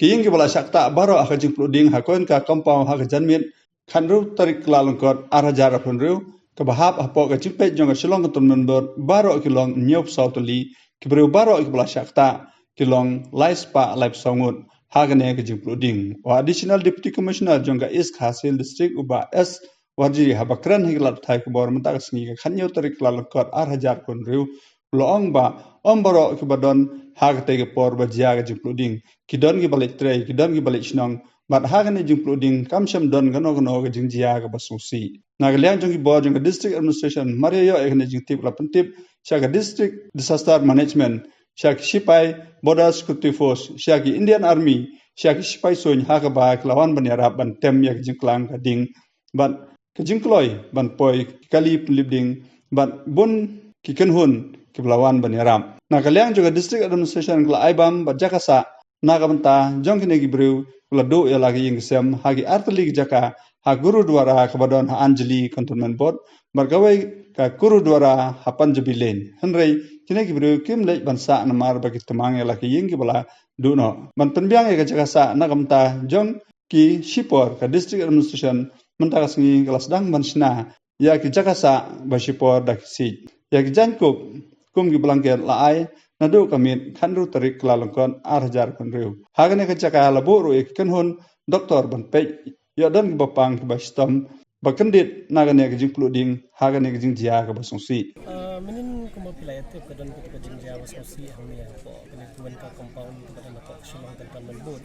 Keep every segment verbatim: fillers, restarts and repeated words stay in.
Ki ïing kiba la shah ktah baroh ha ka jingpluh ding ha Goenka Compound ha ka janmiet khathynriew tarik Kyllalyngkot ar hajar arphew hynriew, kaba hap hapoh ka jingpeit jong ka Shillong Cantonment Board, baroh ki long hynñiewphew saw tylli. Ki briew baroh kiba la shah ktah ki long lai spah laiphew saw ngut ha kane ka jingpluh ding. U Additional Deputy Commissioner jong ka East Khasi Hills District, u Bah S Warjri, haba kren ha ki lad pathai khubor mynta ka sngi ka khathynñiew tarik Kyllalyngkot ar hajar arphew hynriew, u la ong ba ym baroh kiba don ha katei ka por ba jia ka jingpluh ding. Ki don kiba leit trei, ki don kiba leit shnong, bad ha kane ka jingpluh ding kam shym don kano kano ka jingjia kaba sngewsih. Na ka liang jong ki bor jong ka District Administration, mar ïa ïoh ïa kane ka jingtip, la pyntip sha ka District Disaster Management, sha ki shipai Border Security Force, sha ki Indian Army, sha ki shipai suiñ, ha kaba ki la wan ban ïarap ban tem ïa ka jingklang ka ding, bad ka jingkloi ban poi ki kali pynlip ding, bad bun ki kynhun kiba la wan ban ïarap. Na ka liang jong ka District Administration, ka la ai bam bad jaka sah na ka bynta jong kine ki briew kiba la duh ïa la ki ïing ki sem ha ki artylli ki jaka, ha Gurudwara kaba don ha Anjali Cantonment Board, bad kawei ka Gurudwara ha Punjabi Lane. Hynrei kine ki briew kim leit ban sah namar ba ki tymmen ïa la ki ïing kiba la duh noh. Ban pynbiang ïa ka jaka sah na ka bynta jong ki shipor, ka District Administration mynta ka sngi ka la sdang ban shna ïa ki jaka sah ba shipor da ki siej. Ïa ki jaiñkup kum ki blanket la ai naduh ka miet khathynriew tarik Kyllalyngkot ar hajar arphew hynriew. Ha kane ka jaka la buh ruh ïa ki kynhun doktor ban peit ïoh don kiba pang kiba shitom ba kyndit na kane ka jingpluh ding ha kane ka jingjia kaba sngewsih. Ah, mynhynnin kumba phi la ïatip, ka don kata ka jingjia ba sngewsih hangne hapoh kane ka Goenka Compound kaba don hapoh Shillong Cantonment Board.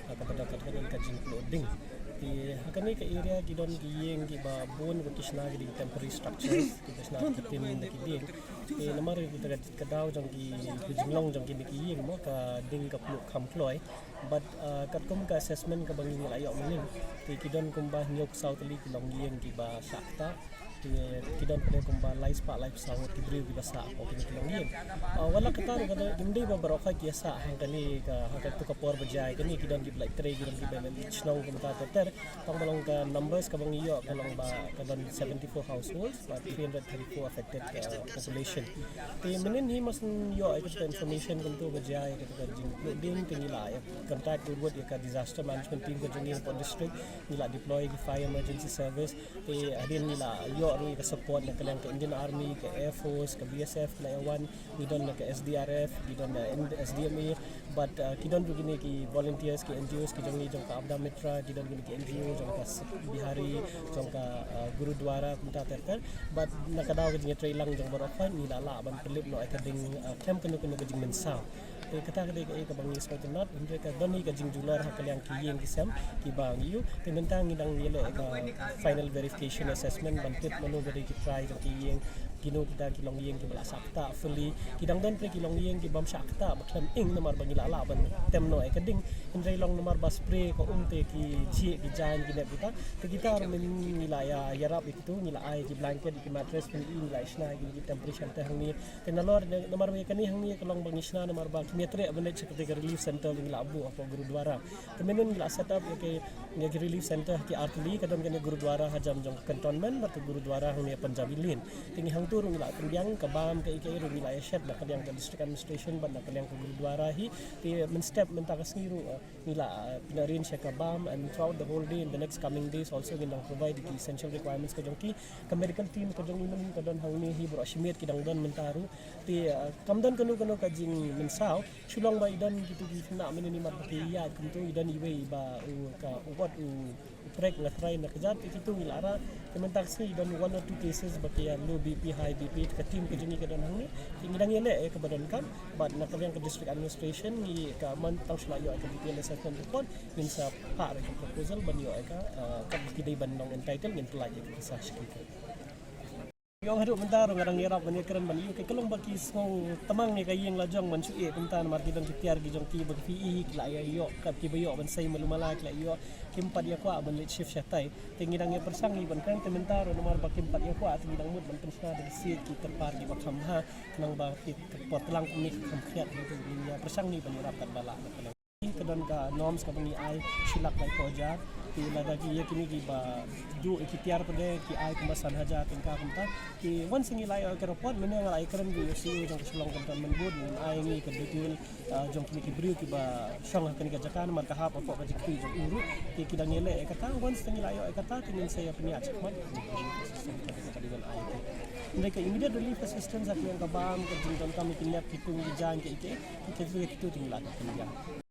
Ah, kaba don kata ka don ka jingpluh ding. Te ha kane ka area ki don ki ïing kiba bun ba ki shna ki dei ki temporary structures, kiba shna ki tin da ki dieng. Te namar kata ka, ka daw jong ki, ka jinglong jong kine ki ïing mo, ka ding ka pluh kham kloi. Bad, ah, katkum ka assessment kaba ngi la ïoh mynhynnin, te ki don kumba hynñiewphew saw tylli ki longïing kiba shah ktah. Te ki don pat kumba lai spah laiphew saw ngut ki briew kiba sah hapoh kine ki longïing. Ah, wat la katta ruh, ka don, ym dei ba baroh khoit ki ïa sah ha kane ka, ha kato ka por ba jia kane, ki don kiba leit trei, ki don kiba leit shnong kumta ter ter. Tang ba long ka numbers kaba ngi ïoh ka long ba ka don seventy-four households, ba three hundred thirty-four affected, uh, population. Te mynhynnin hi mar shu ïoh ïa kata ka information kumto ba jia ïa kata ka jingpluh ding, te ngi la ïa contact ruh ïa ka disaster management team ka jong ngi hapoh district, ngi la deploy ki fire emergency service. Te hadien ngi la ïoh ruh ïa ka support na ka liang ka Indian Army, ka Air Force, ka B S F, ki la ïa wan, ngi don na ka S D R F, ngi don na S D M A, bad, uh, ki don ruh kine ki volunteers, ki N G Os ki jong ngi, jong ka Aapda Mitra, ki don kine ki N G O jong ka S-, Bihari, jong ka, uh, Gurudwara, kumta ter ter. Bad na ka daw ka jingïatreilang jong baroh khoit, ngi la lah ban pynlip noh ïa ka ding, uh, khlem kano kano ka jingmynsaw. Te kata ka dei kaei kaba ngi sngewtynnat, hynrei ka don hi ka jingjulor ha ka liang ki ïing ki sem kiba ngi ïoh. Te mynta ngi dang ïaleh ïa ka final verification assessment ban tip mano ba dei ki trai jong ki ïing, kino kita ki longïing kiba la shah ktah fully. Ki dang don pat ki longïing ki bym shah ktah ba khlem ing namar ba ngi la lah ban tem noh ïa ka ding. Hynrei long namar ba spray ka um te ki jhieh ki jaiñ ki nep kita. Te kita ruh mynhynnin ngi la ïa, ïarap ïa kito, ngi la ai ki blanket, ki mattress, pyn-i, ngi la ïa shna ïa ki temporary shelter hangne. Te nalor namar ba ïa kane hangne ka long ba ngi shna namar ba kim ïatreh ban leit sha kata ka relief center ba ngi la buh hapoh Gurudwara. Te mynhynnin ngi la set up ïa ka, ïa ka relief center ha ki artylli, ka don kane Gurudwara hajam jong ka cantonment bad ka Gurudwara hangne Punjabi Lane. Te ngi hangto ruh ngi la pynbiang ka bam, kaei kaei ruh ngi la ïa shet na ka liang ka district administration bad na ka liang ka Gurudwara hi. Te mynstep mynta ka sngi ruh, eh, ngi la, eh, pyn-arrange ïa ka bam, and throughout the whole day in the next coming days also ngin dang provide ki essential requirements ka jong ki. Ka medical team ka jong ngi mynhynnin ka don hangne hi, baroh shi miet ki dang don mynta ruh. Te, eh, kam don kano kano ka jingmynsaw, shu long ba i don kito ki khynnah mynhynnin i mat ba ki ïaid kumto, i don iwei ba u, ka, u ot u prek na trai na kjat, te kito ngi la rah. Te mynta ka sngi i don one or two cases ba ki ïa low B P, high B P, ka team ka jong ngi ka don hangne. Te ngi dang ïaleh ïa kaba donkam, bad na ka liang ka district administration ngi, ka man tang shu la ïoh ïa ka detail assessment report, ngin sa phah ïa ka proposal ban ïoh ïa ka, eh, kaba ki dei ban long entitled, ngin pyllait ïa ka pisa sha ki. Ïoh haduh mynta ruh nga dang ïarap ban ïakren ban ïoh, ka long ba ki sngewtymmen ïa ka ïing la jong ban shu ïeh kumta namar ki don ki tiar ki jong ki ba ki phi i ki la ïa ïoh, kat kiba ïoh ban sei malu mala ki la ïoh, kim pat ïa kwah ban leit shift shatai. Te ngi dang ïa pyrshang ngi ban kren, te mynta ruh namar ba kim pat ïa kwah te ngi dang mut ban pynshna da ki siej ki tyrpar kiba kham bha khnang ba ki por tlang kumne ki kham khriat, te ngi ïa pyrshang ngi ban ïarap katba lah. Ka don ka norms kaba ngi ai, shi lak laiphew hajar. Ki lada ki ïa kine kiba duh ki tiar pat de ki ai kumba san hajar tyngka kumta. Ki once ngi la ïoh ka report mynne nga la ïakren bad u C E O jong ka Shillong Cantonment Board, un ai ngi ka detail, ah, jong kine ki briew kiba shong ha kane ka jaka namar ka hap hapoh ka jingkti jong u ruh. Te ki dang ïaleh ïa kata, once te ngi la ïoh ïa kata te ngin sa ïa pynïaid shakhmat. Ka dei ban ai te. Hynrei ka immediate relief assistance ha ka liang ka bam, ka jingdonkam ïa ki nep ki pung ki jaiñ ki ïa ki, ki kito ïa kito te ngi la pynïaid.